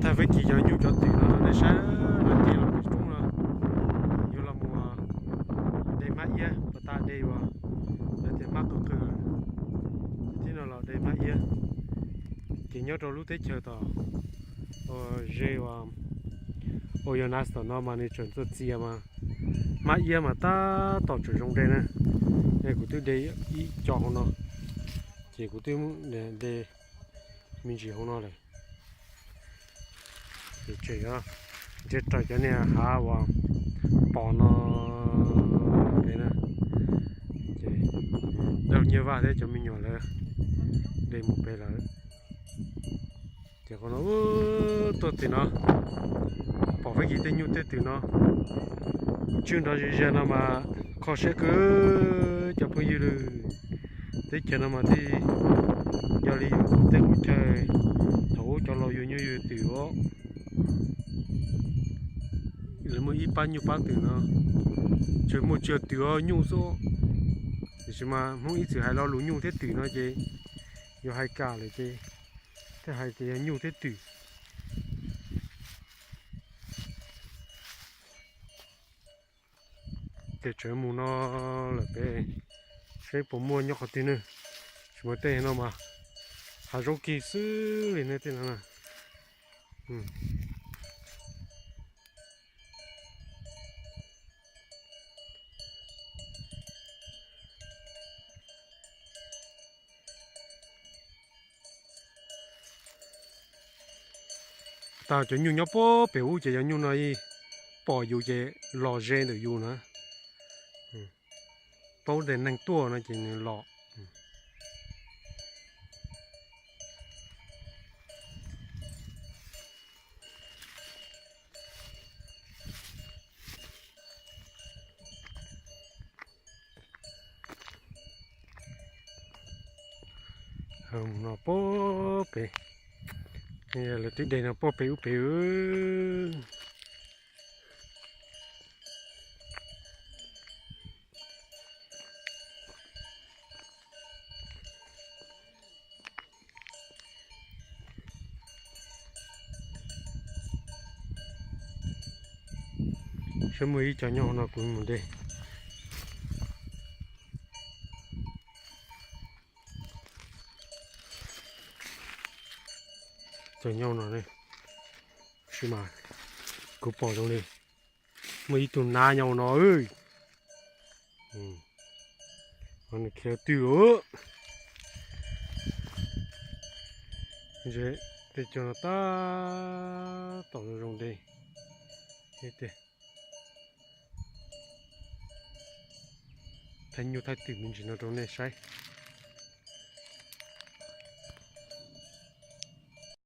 Thaij Fab Kis cov nyuj cov twm no rau nej saib, no ces los pem roob no, yuav los mus de hmab iab, pas tas de uas lawv tias hmab qw qw, thiab no los de hmab iab. Ces nyob rau lub teb chaws tom ze uas Oyonnax tom no mas nws tseem txog txias mas hmab iab mas tab tom tseem zoo de na. Kuv twb de ib co hauv no, ces kuv twb de me ntsis hauv no lawm. Ces tseem nrhiav raws cov niag hav uas pom no pem na. Ces Dauj Nyiaj Vaj thiab cov me nyuam lawv de mus pem lawm. Ces qhov no tuaj tim no, pom Fab Kis tej nyuj tej twm no, tswb nrov zis zag no mas kho siab kawg cov phooj ywg lawm. Teb chaws no mas thiaj yog li yus tej qub chaw thaum ub cov laus yug nyuj yug twm os. Lawv muaj ib pab nyuj pab twm no, tsuas muaj tsis yog twm os, nyuj xwb. Tiam sis mas Hmoob ib txwm hais lo lus nyuj thiab twm no ces yog hais kam lawm ces thiaj hais tias yog nyuj thiab twm. Ces tseem mus no lawm pem, saib puas muaj nyob qhov twg ne. Tsis muaj tej no mas hav zoov kig xwb li ne tej no na. Tag cov nyuj nyob puag pem ub ces cov nyuj no pom yus ces los ze ntawm yus na. Paub tias neeg tuaj no ces nws los. No puag pem, lawv twb de no puag pem ub pem. Saib muaj ib co nyob hauv no kuv mus de. Cov nyob no, tab sis mas kuv pom zoo li muaj ib tug nab nyob hauv no. Nws khiav twg. Tej cov no tab tom zoo zoo de. Thaij nyuj thaij twm me ntsis no rau nej saib.